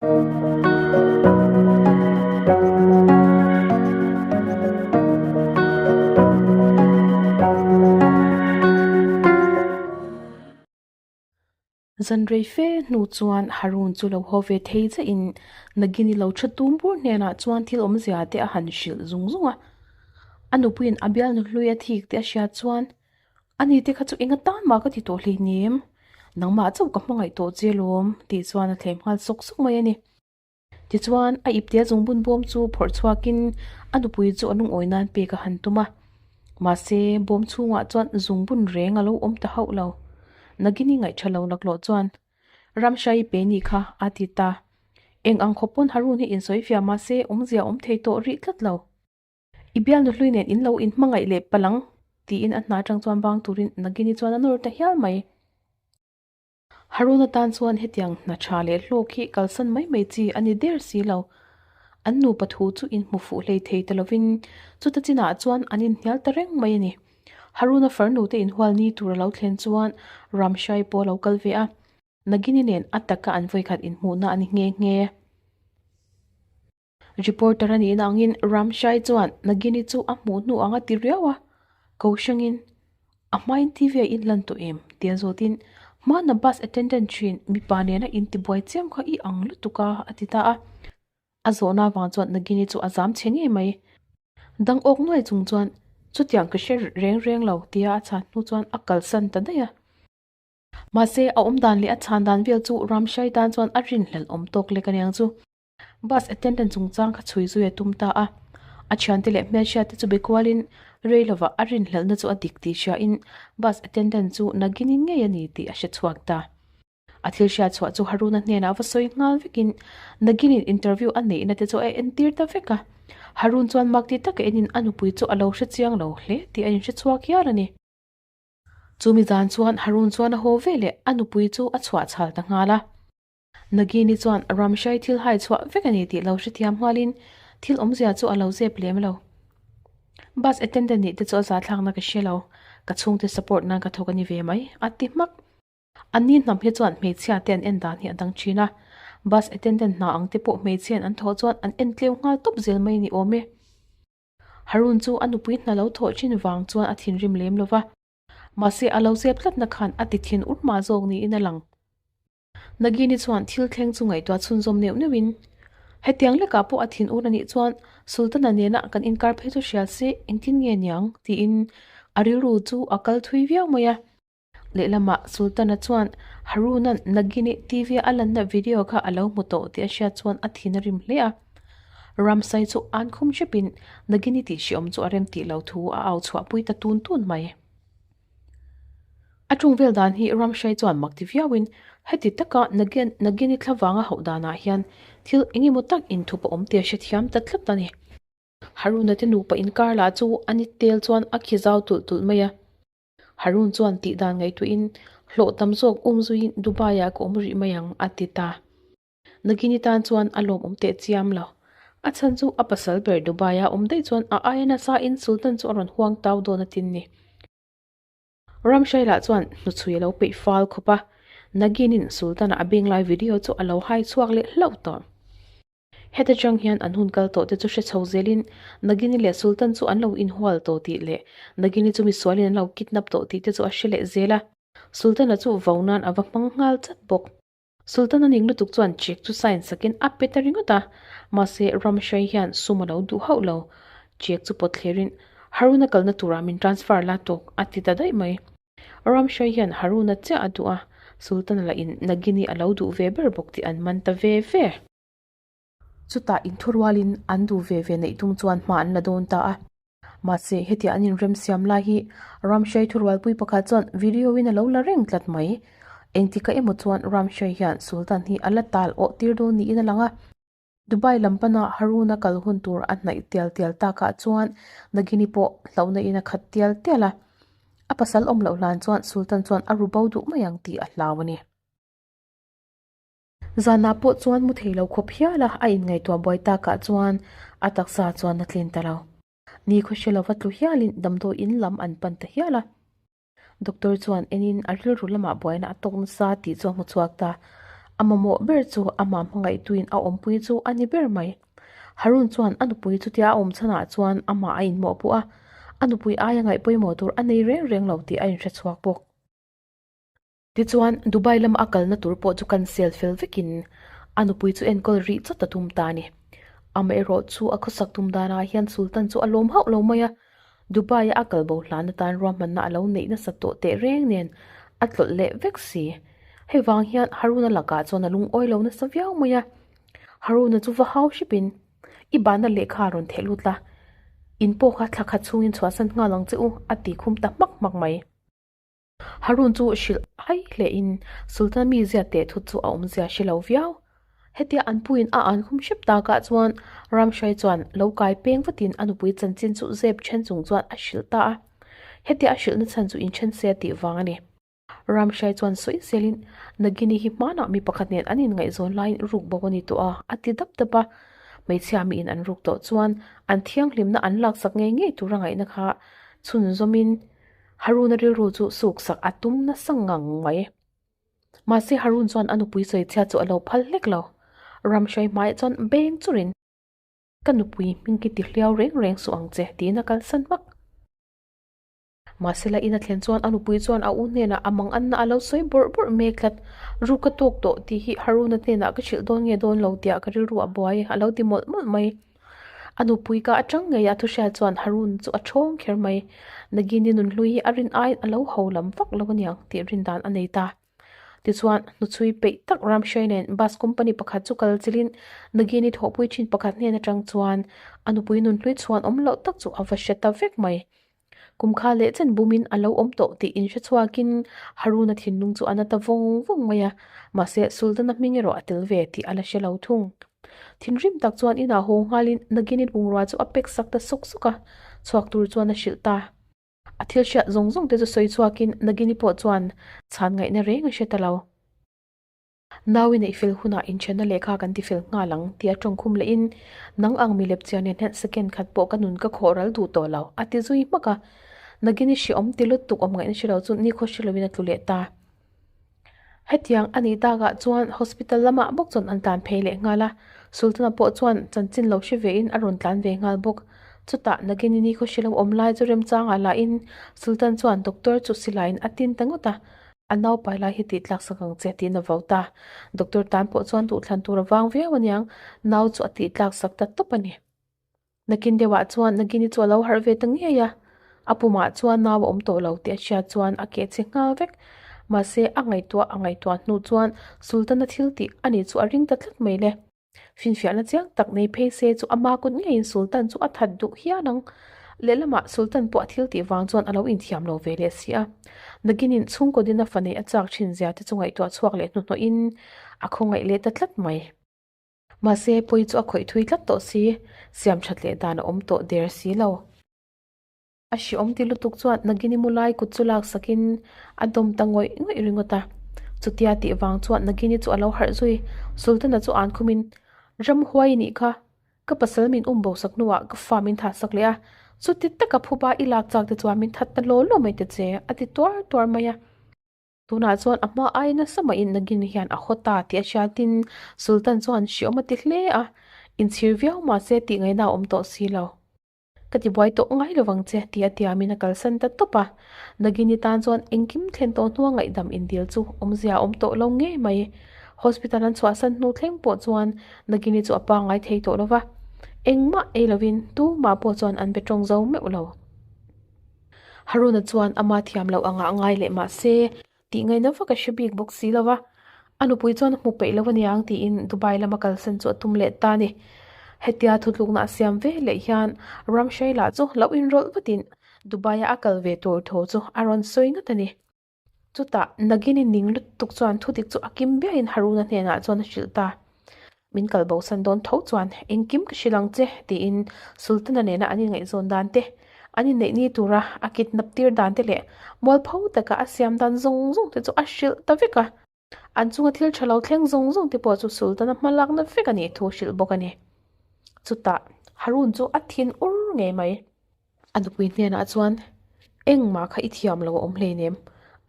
Zan rei fe hnu chuan Harun chu lo haw ve thei che in Nagini lo tha tum bur hnenah chuan thil awmzia te a han hrilh zung zung a. A nupuiin a bialnu hlui a thik tih a hriat chuan, Ani te kha chu enga tan mah ka ti tawh hleinem, nangmah chauh ka hmangaih tawh che lawm tih chuan a thlem nghal sawk sawk mai a ni. Tichuan, a iptea zungbun bawm chu phawrh chhuakin a nupui chu a lungawi nan pek a han tum a. Mahse, bawm chhungah chuan zungbun reng a lo awm ta hauh lo. Nagini ngaihṭha lo laklawh chuan, Ramhrai pe ni kha, a ti ta. Eng ang khawp pawn Harun hi insawi fiah mahse awmzia awm thei tawh rih tlat lo. I bialnu hlui nen in lo inhmangaih leh palang, tiin a hna aṭang chuan bang turin Nagini chuan a nawr ta hial mai. Haruna tan chuan hetiang hna tha leh hlawk hi kalsan mai mai chi a ni der si lo. An nupa thu chu inhmu fuh hlei thei ta lovin chuta chinah chuan an inhnial ta reng mai a ni. Haruna farnu te inhual ni tur a lo thlen chuan Ramshai pawh a lo kal ve a, Nagini nen a taka an vawikhat inhmuhna a ni nghe nghe. Reporter a nihna angin Ramshai chuan Nagini chu a hmuh hnu ang a ti riau a, ko hrangin a hmain TV a inlan tawh em tih a zawtin hmana bus attendant thin mipa nena intibuai chiam kha i ang lutuk a a ti ta a. A zawhna avang chuan Nagini chu a zam chhe ngei mai. Dang awk nuai chung chuan chutiang ka hre reng reng lo tia a chhan hnu chuan a kalsan ta daih a. Mahse a awm dan leh a chhan dan vel chu Ramshai tan chuan a rinhlelh awm tawk lek aniang chu. Bus attendant chungchang kha chhui zui a tum ta a, a thiante leh hmelhriatte chu be kualin rei lovah a rinhlelhna chu a dik tih hriain bus attendant chu Nagini ngei a ni tih a hre chhuak ta. A thil hriat chhuah chu Haruna hnenah va sawi nghal vekin Naginin interview a neihna te chu a entir ta vek a. Harun chuan mak ti taka enin a nupui chu a lo hre chiang lo hle tih a inhre chhuak hial a ni. Chumi zan chuan Harun chuan a haw veleh a nupui chu a chhuah chhal ta nghal a. Nagini chuan Ramshai thil hai chhuah vek a ni tih lo hrethiam nghalin thil awmzia chu a lo zep lem lo. Bus attendant nih te chu a zahthlakna ka hre lo, ka chhungte support nan ka thawk a ni ve mai, a ti hmak. Anni hnam hi chuan hmeichhia te an en dan hi a dang thin a, bus attendant hna ang te pawh hmeichhiain an thawh chuan an en tleu nghal tawp zel mai a ni awm e. Harun chu a nupui hna lo thawh thin vang chuan a thinrim lem lo va, mahse a lo zep tlatna khan a ti thin ur mah zawk niin a lang. Nagini chuan thil thleng chu ngaihtuah chhunzawm neuh neuhin, Hetiang lekah pawh a thin ur a nih chuan Sultana nena kan inkar phei chu hria se engtin nge niang? tiin a rilru chu a kal thui viau mai a. Lehlamah Sultana chuan Haruna'n Nagini TV a lanna video kha a lo hmu tawh tih a hriat chuan a thin a rim hle a. Ramsai chu an khum hrepin Nagini tih hriawm chu a rem tih lo thu a au chhuahpui ta tun tun mai. A ṭung vel dan hi Ramhrai chuan mak ti viauin heti taka Nagini thlavanga hauh danah hian thil eng emaw tak inthup a awm tih a hrethiam ta tlat a ni. Haruna te nupa inkar lah chu a ni tel chuan a khi zau tulh tulh mai a. Harun chuan tih dan ngaihtuahin hlawh tam zawk um zuiin Dubai-ah ka awm rih mai ang a ti ta. Nagini tan chuan a lawmawm teh chiam lo. A chhan chu a pasal ber Dubai-a awm daih chuan a aia nasa in Sultan chu a rawn huang tau dawn a tin ni. Ramshaila chuan hnuchhui a lo peih fal khawp a, Naginin Sultan-a a beng lai video chu a lo hai chhuak leh hlauh tawh. Heta chang hian an hun kal tawh te chu hre chho zelin Nagini leh Sultan chu an lo inhual tawh tih leh Nagini chu misualin an lo kidnap tawh tih te chu a hre leh zel a, Sultan-a chu vo nan a va hmang nghal chat bawk. Sultan a ning lutuk chuan check chu sign sakin a pe ta ringawt a, mahse Ramshai hian sum a lo duh hauh lo. Check chu pawt thlerin Haruna kalna turah min transfer la tawk a ti ta daih mai. Ramshai hian Haruna chiah a duh a, Sultan a lahin Nagini a lo duh ve ber bawk tih an man ta ve ve. Chutah inthurualin an duh ve ve neih tum chuan hma an la dawn ta a. Mahse, hetia an inremsiam lai hi Ramshai thurualpui pakhat chuan video in a lo la reng tlat mai. Engtikah emaw chuan Ramshai hian Sultan hi a la tal awh tir dawn niin a lang a. Dubai lam pana Haruna kal hun tur a hnaih tial tial takah chuan Nagini pawh hlauhna in a khat tial tial a. A pasal awm loh hlan chuan Sultan chuan a ru bo duh mai ang tih a hlau a ni. Zanah pawh chuan mu thei lo khawp hial a, a inngaihtuah buai takah chuan a taksa chuan a tlin ta lo. Ni khawhre lova tlu hialin damdawi in lam an pan ta hial a. Doctor chuan enin a rilru lamah buaina a tawk nasa tih chu a hmu chhuak ta. A mamawh ber chu amah hmangaihtuin a awmpui chu a ni ber mai. Harun chuan a nupui chutia a awm chhanah chuan amah a inmawhpuh a, a nupui aia ngaih pawimawh tur a nei reng reng lo tih a inhre chhuak bawk. Tichuan, Dubai lama a kalna tur pawh chu cancel fel vekin a nupui chu enkawl rih chawt a tum ta a ni. Amaherawh chu a khawsak tum danah hian Sultan chu a lawm hauh lo mai a, Dubai-a a kalbo hlan atan ruahmanna a lo neih nasat tawh teh reng nen a tlawlh leh vek si. Hei vang hian Haruna lakah chuan a lungawi lo nasa viau mai a. Haruna chu va hau hripin, I bahna lehkha a rawn theh lut la, in pawh kha thla khat chhungin chhuahsan nghal ang che u, a ti khum ta hmak hmak mai. Harun chu hrilh ai hlehin Sultan mizia teh thut chu a awmzia hre lo viau. Hetia an puiin a an khum hrep takah chuan Ramhrai chuan lo kai peng vatin a nupui chanchin chu zep then chung chuan a hrilh ta a. Hetia a hrilhna chhan chu inthen se a tih vang a ni. Ramhrai chuan sawi zelin Nagini hi hmanah mi pakhat nen an inngaihzawn laiin ruk bo a ni tawh a, a ti dap dap a. Hmeichhia miin an ruk tawh chuan an thianghlimna an laksak ngei ngei tur a ngaihna kha chhunzawmin Haruna rilru chu suksak a tum nasa ngang mai. Mahse Harun chuan a nupui sawichhia chu a lo phal hlek lo. Ramhruai hmaiah chuan beng churin, Ka nupui hming hi ti hliau reng reng suh ang che, tiin a kalsan hmak. Mahse la in a thlen chuan a nupui chuan a u hnenah a mang anna a lo sawi bawrh bawrh mek tlat. Ru ka tawk tawh tih hi Haruna hnenah ka hrilh dawn nge dawn lo tiah ka rilru a buai a lo ti mawlh mawlh mai. A nupui ka atang ngei a thuhriat chuan Harun chu a thawng kher mai. Nagini nunhlui hi a rin aiin a lo ho lam vak lo aniang tih rin dan a nei ta. Tichuan, hnuchhui peih tak Ramhruai nen bus company pakhat chu kal chilin Nagini thawhpui thin pakhat hnen atang chuan a nupui nunhlui chhuan awm loh tak chu a va hre ta vek mai. Kum kha leh chen bumin a lo awm tawh tih inhre chhuakin Haruna thinlung chu a na ta vawng vawng mai a, mahse Sultana hming erawh a tel ve tih a la hre lo thung. Thinrim tak chuan inah haw nghalin Nagini bungrua chu a pek sak ta sawk sawk a, chhuak tur chuan a hrilh ta. A thil hriat zawng zawng te chu sawi chhuakin Nagini pawh chuan chhan ngaihna reng a hre ta lo. Nau i neih fel hunah inthenna lehkha kan ti fel nghal ang tia tawngkhum lehin nang ang mi lepchiah nen hian second khat pawh ka nun ka khawh ral duh tawh lo a ti zui hmak a. Nagini hreawm ti lutuk awm ngaihna hre lo chu nikhaw hre loin a tlu leh ta. Hetiang a nih takah chuan hospital lamah bawk chuan an tlan phei leh nghal a, Sultana pawh chuan chanchin lo hre vein a rawn tlan ve nghal bawk. Chutah Nagini nikhaw hre lo awm lai chu remchangah lahin Sultan chuan doctor chu silaiin a tin ta ngawt a. A naupai lai hi tih tlak sak ang che tiin a vo ta. Doctor tan pawh chuan duhthlan tur a vang viau aniang, nau chu a tih tlak sak ta tawp a ni. Nakin deuhah chuan Nagini chu a lo harh ve ta ngei a, a pumah chuan nau a awm tawh lo tih a hriat chuan a keh che nghal vek. Mahse, a ngaihtuah a ngaihtuah hnu chuan Sultana thil tih a nih chu a ring ta tlat mai le. Finfiahna chiang tak nei phei se chu ama kut ngeiin Sultan chu a that duh hian ang. Lehlamah Sultan pawh a thil tih vang chuan a lo inthiam lo ve leh si a. Naginin chhungkaw dina fa neih a chak thin zia te chu ngaihtuah chhuak leh hnuhnawhin a khawngaih leh ta tlat mai. Mahse, pawi chu a khawih thui tlat tawh si, siam that leh dan a awm tawh der si lo. A hreawm ti lutuk chuan Nagini mu lai kut chu laksakin a dawm ta ngawih ngawih ringawt a. Chutia tih vang chuan Nagini chu a lo harh zui. Sultana chu an khumin, Ramhuai i nih kha, ka pasal min um bo sak hnuah ka fa min thah sak leh a, chuti taka phuba i lak chak te chuan min that ta law law mai ta che, a ti tuar tuar mai a. Tunah chuan a hma ai nasa mahin Nagini hian a haw ta tih a hriatin Sultan chuan hreawm a ti hle a, inchhir viau mahse tih ngaihna a awm tawh si lo. Ka ti buai tawh ngai lo vang che tih a tiamin a kalsan ta tawp a. Nagini tan chuan engkim thlen tawh hnua ngaihdam indil chu awmzia a awm tawh lo ngei mai. Hospital an chhuahsan hnu thleng pawh chuan Nagini chu a pangngai thei tawh lo va. Engmah ei lovin tumah pawh chuan an be tawng zo meuh lo. Haruna chuan ama thiam loh angah ngai leh mahse tih ngaihna vak a hre bik bawk si lo va, a nupui chuan a hmu peih lo aniang tiin Dubai lama kalsan chu a tum leh ta a ni. Hetia thutlukna a siam ve leh hian Ramshaila chu lo inrawlh vatin Dubai-a a kal ve tur tho chu a rawn sawi ngat a ni. Chutah Nagini ning lutuk chuan thudik chu a kim biain Haruna hnenah chuan a hrilh ta. Min kal bosan dawn tho chuan engkim ka hrilh ang che tiin Sultana nena an inngaihzawn dan te, an inneih ni tura a kidnap tir dan te leh mualpho taka a siam dan zawng zawng te chu a hrilh ta vek a. An chunga thil tha lo thleng zawng zawng te pawh chu Sultana hma lakna vek a nih thu a hrilh bawk a ni. Chutah Harun chu a thin ur ngei mai. A nupui hnenah chuan, Engmah kha i thiam lo a awm hleinem.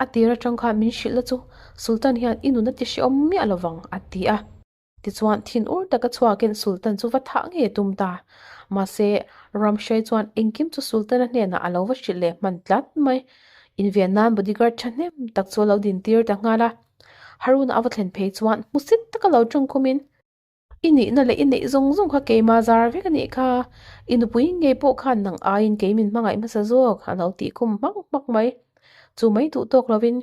A tir atang khan min hrilh na chu Sultan hian i nun a ti hrehawm miah lovang, a ti a. Tichuan, thinur taka chhuakin Sultan chu va thah ngei a tum ta. Mahse, Ramshai chuan engkim chu Sultan-a hnenah a lo va hrilh leh hman tlat mai. Inven nan bodyguard thahnem tak chu a lo dintir ta nghal a. Haruna a va thlen phei chuan hmusit taka lo tawngkhumin, I nihna leh i neih zawng zawng kha keima zar vek a nih kha, i nupui ngei pawh khan nang aiin kei min hmangaih hmasa zawk, a lo tih khum hmak hmak mai. Chu mai duh tawk lovin,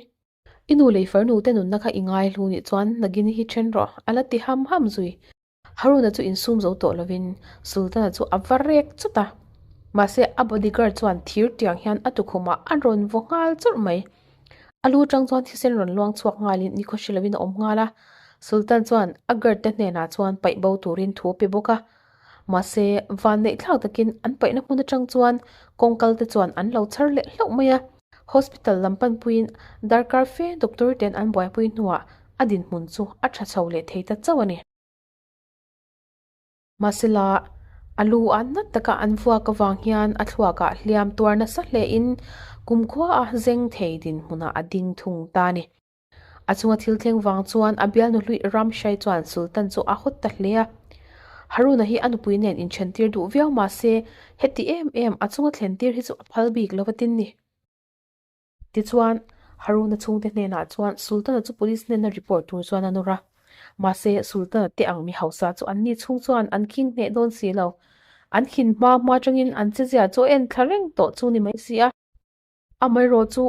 I nu leh i farnu te nunna kha i ngai hlu nih chuan Nagini hi then rawh, a la ti ham ham zui. Haruna chu insum zo tawh lovin Sultana chu a va rek chawt a, mahse a bodyguard chuan thir tiang hian a tukhumah a rawn vaw nghal chawrh mai. A lu atang chuan thisen rawn luang chhuak nghalin nikhaw hre lovin a awm nghal a, Sultan chuan a guard te hnenah chuan paih bo turin thu a pe bawk a. Mahse van neih thlak takin an paihna hmun atang chuan kawngkal te chuan an lo chhar leh hlauh mai a. Hospital lam panpuiin darkar fe doctor ten an buaipui hnuah a dinhmun chu a tha chho leh thei ta chauh a ni. Mahsela, a lu a nat taka an vuak avang hian a thluakah hliam tuar nasa hlein kumkhua a zeng thei dinhmunah a ding thung ta a ni. A chunga thil thleng vang chuan a bialnu hlui Ramshai chuan Sultan chu a hawt ta hle a. Haruna hi a nupui nen inthentir duh viau mahse heti em em a chunga thlentir hi chu a phal bik lo a tin ni. Tichuan, Haruna chhungte hnenah chuan Sultana chu police hnena report tur chuan a nawr a. Mahse, Sultana te ang mi hausa chu anni chhung chuan an khing hneh dawn si lo. An khin hma hma atangin an chezia chu a en thla reng tawh chu ni mai si a. Amaherawh chu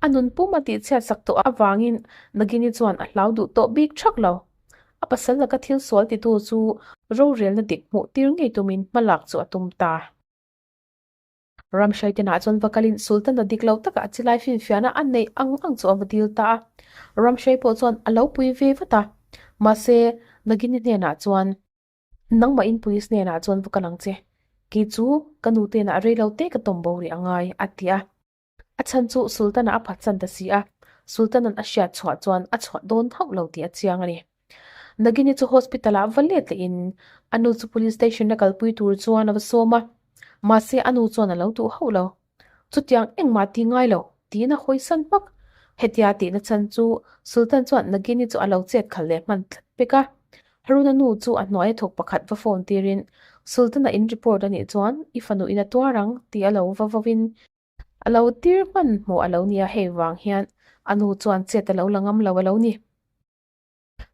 a nun pum a tihchhiat sak tawh avangin Nagini chuan a hlau duh tawh bik thak lo. A pasal laka thil sual titu chu rorelna dik hmuh tir ngei tumin hmalak chu a tum ta. Ramhraitenah chuan va kalin Sultan-a dik lo takah a chilai finfiahna a neih ang ang chu a va dil ta a. Ramhrai pawh chuan a lo pui ve vat a. Mahse, Nagini hnenah chuan, Nangmahin police hnenah chuan va kal ang che. Kei chu ka nu tenah rei lo te ka tawm bo rih a ngai, a ti a. A chhan chu Sultan-a a phatsan ta si a, Sultan-a'n a hriat chhuah chuan a chhuah dawn hauh lo tih a chiang a ni. Nagini chu hospital-ah va let lehin a nu chu police station-a kalpui tur chuan a va sawm a, mahse a nu chuan a lo duh hauh lo. Chutiang engmah ti ngai lo, tiin a hawisan hmak. Hetia tihna chhan chu Sultan chuan Nagini chu a lo chet khalh leh hman tlat pek a. Haruna nu chu a hnuaia thawk pakhat va phone tirin, Sultan-a in report a nih chuan i fanu in a tuar ang tih a lo va vawin a lo tir hmanhmawh a lo nia hei vang hian a nu chuan chet a lo la ngam lo a lo ni.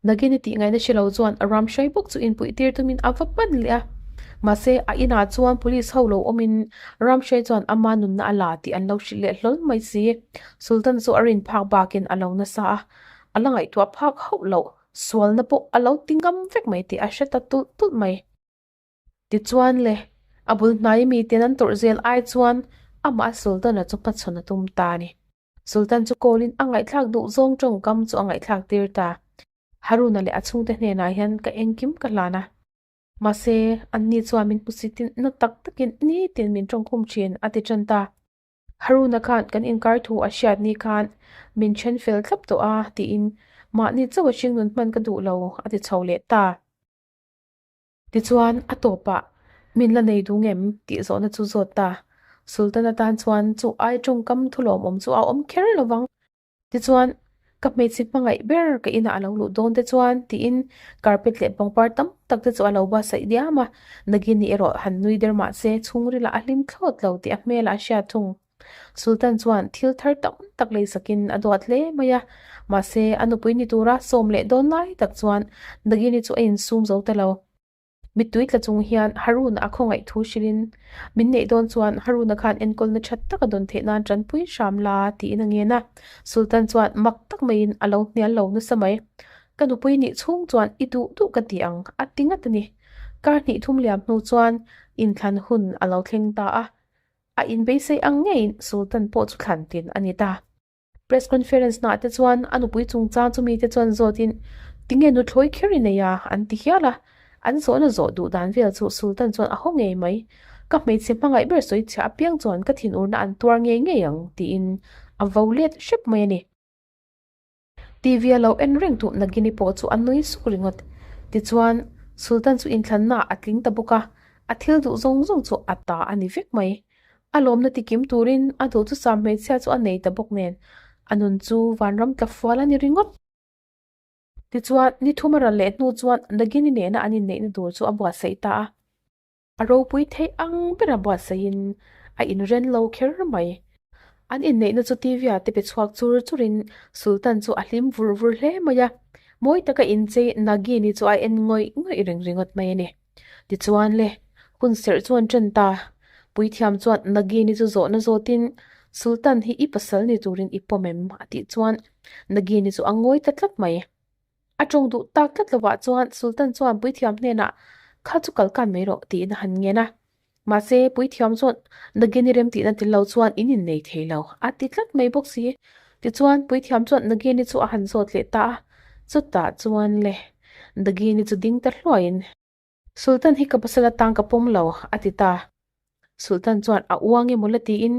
Nagini tih ngaihna hre lo chuan a ram hrai bawk chu inpuih tir tumin a va pan leh a. Mahse, a inah chuan police ho lo awmin ram hrai chuan ama nunna a la tih an lo hrilh leh hlawl mai si. Sultan chu a rin phak bakin a lo nasa a, a la ngaihtuah phak hauh loh sualna pawh a lo ti ngam vek mai tih a hre ta tulh tulh mai. Tichuan le, a bul hnai miten an tawrh zel ai chuan amah Sultan-a chu hmachhawn a tum ta a ni. Sultan chu call-in a ngaihthlak duh zawng tawngkam chu a ngaihthlak tir ta. Haruna leh a chhungte hnenah hian ka engkim ka hlan a. Mahse, anni chuan min hmusitin na tak takin nitin min tawngkhum thin, a ti tan ta. Haruna khan kan inkar thu a hriat ni khan min then fel thlap tawh a, tiin mahni chauh a hringnun hman ka duh lo, a ti chho leh ta. Tichuan, a tawpah, Min la nei duh ngem? tih zawhna chu zawt ta. Sultan atan chuan chu ai tawngkam thulawmawm chu a awm kher lo vang. Tichuan, Ka hmeichhe hmangaih ber ka inah a lo luh dawn te chuan, tiin carpet leh pangpar tam tak te chu a lo buatsaih diam a. Nagini erawh han nui der mah se, chhungrilah a hlim thlawt lo tih a hmelah a hriat thung. Sultan chuan thil thar tam tak leisakin a duat hle mai a, mahse a nupui ni tura sawm leh dawn lai tak chuan Nagini chu a insum zo ta lo. Mittui tla chung hian Haruna a khawngaih thu hrilhin, Min neih dawn chuan Haruna khan enkawlna that tak a dawn theih nan tanpui hram la tiin a ngen a. Sultan chuan mak tak maiin a lo hnial lo nasa mai. Ka nupui nih chhung chuan i duh duh ka ti ang a ti ngat a ni. Kar hnih thum liam hnu chuan inthlan hun a lo thleng ta a. A inbeisei ang ngeiin Sultan pawh chu thlan tin a ni ta. Press conference nah te chuan a nupui chungchang chu mite chuan zawtin tinge nuthlawi kher i nei a an ti hial a. An zawhna zawh duh dan vel chu Sultan chuan a haw ngei mai. Ka hmeichhe hmangaih ber sawi chhiah apiang chuan ka thinurna an tuar ngei ngei ang tiin a vo let hrep mai a ni. TV a lo en reng duh Nagini pawh chu a nui suk ringawt. Tichuan, Sultan chu inthlannaah a tling ta bawk a, a thil duh zawng zawng chu a ta a ni vek mai. A lawmna tikim turin a duh chu sam hmeichhia chu a nei ta bawk nen. A nun chu vanram tla fual a ni ringawt. Tichuan, ni thum a ral leh hnu chuan Nagini nena an inneihna tur chu a buatsaih ta a. A ropui theih ang bera buatsaihin a inren lo kher mai. An inneihna chu TV-ah te pe chhuak chur churin Sultan chu a hlim vur vur hle mai a, mawi taka inchei Nagini chu a en ngawih ngawih reng ringawt mai a ni. Tichuan le, hun serh chuan ṭan ta. Puithiam chuan Nagini chu zawhna zawtin, Sultan hi i pasal ni turin i pawm em? a tih chuan Nagini chu a ngawi ta tlat mai. A tawng duh tak tlat lovah chuan Sultan chuan puithiam hnenah, Kha chu kal kan mai rawh, tiin a han ngen a. Mahse, puithiam chuan Nagini rem tihna tel lo chuan in innei thei lo, a ti tlat mai bawk si. Tichuan, puithiam chuan Nagini chu a han zawt leh ta a, chutah chuan le, Nagini chu ding ta hluaiin, Sultan hi ka pasal atang ka pawm lo, a ti ta. Sultan chuan a uang emaw la tiin,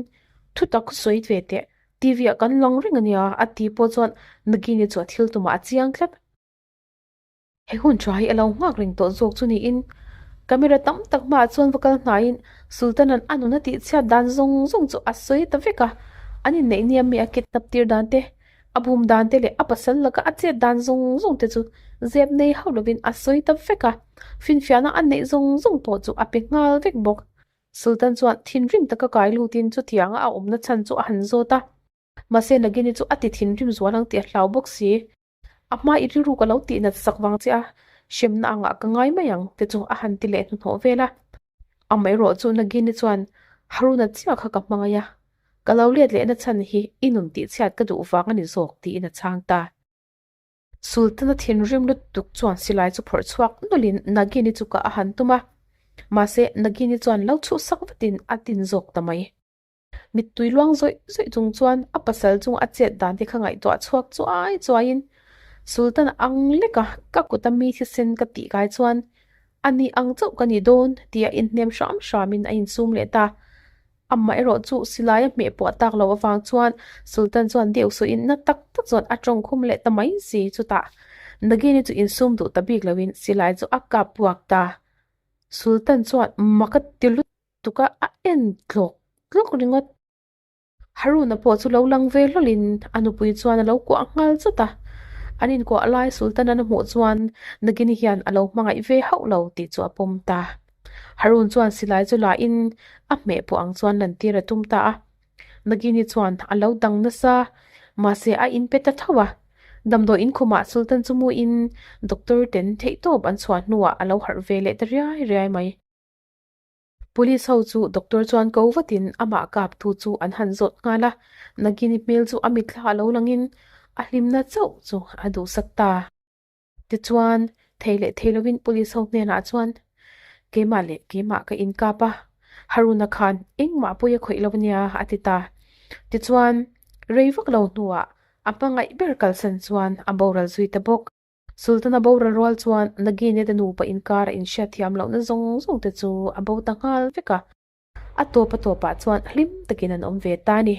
Thu tak sawi ve teh, TV ah kan lang reng a nia, a ti pawh chuan Nagini chu a thil tumah a chiang tlat. He hun tha hi a lo nghak reng tawh zawk chu niin camera tam tak hmaah chuan va kal hnaiin Sultan-a'n a nuna tihchhiat dan zawng zawng chu a sawi ta vek a, an inneih nia mi a kidnap tir dan te, a bum dan te leh a pasal laka a chet dan zawng zawng te chu zep nei hauh lovin a sawi ta vek a, finfiahna a neih zawng zawng pawh chu a pe nghal vek bawk. Sultan chuan thinrim taka kai lutin chutianga a awmna chhan chu a han zawt a, mahse Nagini chu a ti thinrim zual ang tih a hlau bawk si. A hma i rilru ka lo tih nat sak vang che a, hremna angah ka ngai mai ang te chu a han ti leh hnuhnawh vel a. Amaherawh chu Nagini chuan Haruna chiah kha ka hmangaih a, ka lo let lehna chhan hi i nun tihchhiat ka duh vang a ni zawk tiin a chhang ta. Sultana thinrim lutuk chuan silai chu phawrh chhuak nawlhin Nagini chu ka a han tum a, mahse Nagini chuan lo chhuhsak vatin a tin zawk ta mai. Mittui luang zawih zawih chung chuan a pasal chung a chet dan te kha ngaihtuah chhuak chuai chuaiin Sultan ang lek a ka kut a mi thisen ka tih kai chuan a ni ang chauh ka ni dawn tih a inhnem hram hramin a insum leh ta. Amah erawh chu silai a hmeh puah tak loh avang chuan Sultan chuan deuh suhin na tak tak chuan a tawng khum leh ta mai si chutah Nagini chu insum duh ta bik loin silai chu a kap puak ta. Sultan chuan mak a ti lut tuk a, a en tlawk tlawk ringawt. Haruna pawh chu lo lang ve hlawlhin a nupui chuan a lo kuah nghal zat a, an inkuah lai Sultan an hmuh chuan Nagini hian a lo hmangaih ve hauh lo tih chu a pawm ta. Harun chuan silai chu lahin a hmeh pawh ang chuan lantir a tum ta a, Nagini chuan a lo dang nasa, mahse a inpe ta tho a. Damdawi inkhumah Sultan chu muin doctor ten theihtawp an chhuah hnuah a lo harh ve leh ta riai riai mai. Police ho chu doctor chuan ko vatin amah kaptu chu an han zawt nghal a, Nagini hmel chu a mitthla a lo langin a hlimna chauh chu a duhsak ta. Tichuan, thei leh thei lovin police ho hnenah chuan, Keimah leh keimah ka inkap a, Haruna khan engmah pawi a khawih lo ania a ti ta. Tichuan, rei vak lo hnuah a hmangaih ber kalsan chuan a boral zui ta bawk. Sultana boral rual chuan Nagini te nupa inkar a inhriat thiam lohna zawng zawng te chu a bo ta nghal vek a, a tawp a tawpah chuan hlim takin an awm ve ta a ni.